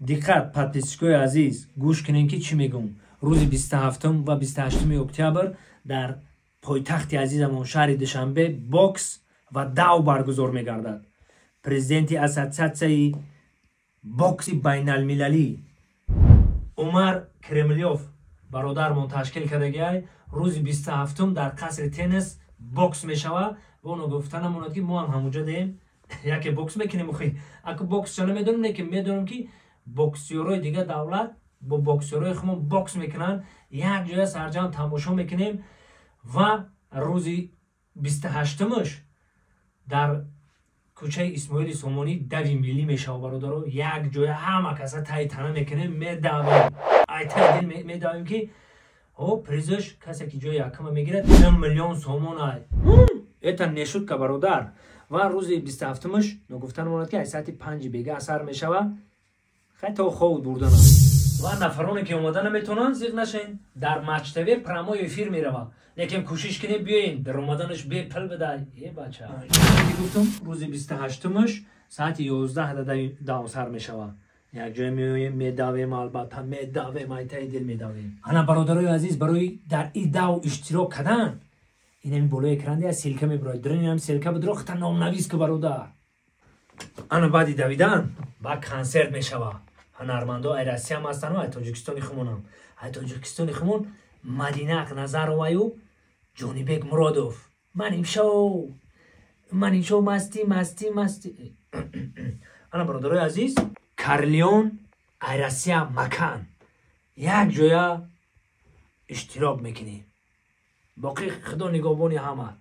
Диққат, подписчикои азиз, гӯш кунем, ки чӣ мегӯм. Рӯзи 27 ва 28 октябр дар пойтахти азизамон, шаҳри Душанбе, бокс ва дав баргузор мегардад. Президенти Ассотсиатсияи бокси байналмилалӣ Умар Кремлёв бародармон ташкил кардагиай. Рӯзи 27 дар қасри теннис бокс мешавад ва оно гуфта намонад, ки мо ҳам ҳамуҷа деем, яке бокс мекунем. Охи, аку боксча намедонем, лекин медонем, ки боксёрои дигар давлат бо боксёрои хумон бокс мекунанд. Як ҷоя сарҷам тамошо мекунем. Ва рӯзи 28-умш дар кӯчаи Исмоили Сомонӣ дави миллӣ мешавад. Бародаро, як ҷоя ҳама каса таи тана мекунем, медавем, ай таи дил медавем, ки о призаш, касе ки ҷои якама мегирад, 2 миллион сомон ай. Это не шутка, бародар. Ва рӯзи 27-умш ногуфта намонад, ки ай соати 5-и бега асар мешавад, хай то хов бурдана. Ва нафароне ки омода наметавонанд, зиқ нашен, дар Матч ТВ прямой эфир меравад. Лекин кӯшиш кунем, биёен, дар омаданаш бепул бидай. Е бача, гуфтум, рӯзи 28-умш соати 11 дав сар мешавад. Якҷоя меоем, медавем, албатта медавем, айтаи дил медавем. Ана, бародарои азиз, барои дар и дав иштирок кардан инами болои экран я ссылка мебирояд. Диринам ссылка бидро, хата номнавис ку, бародар. Ана, баъди давидан ба консерт мешавад. Ҳунармандо ай Россиям ҳастану ай Тоҷикистони хумонам. Ай Тоҷикистони хумон Мадина Ақназароваю Ҷонибек Муродов. Ман имшов, ман имшов масти, масти, масти. Ана, бародарои азиз, Карлион, ай Россия Макан, як ҷоя иштирок мекунем. Боқӣ Худо нигоҳбони ҳамат.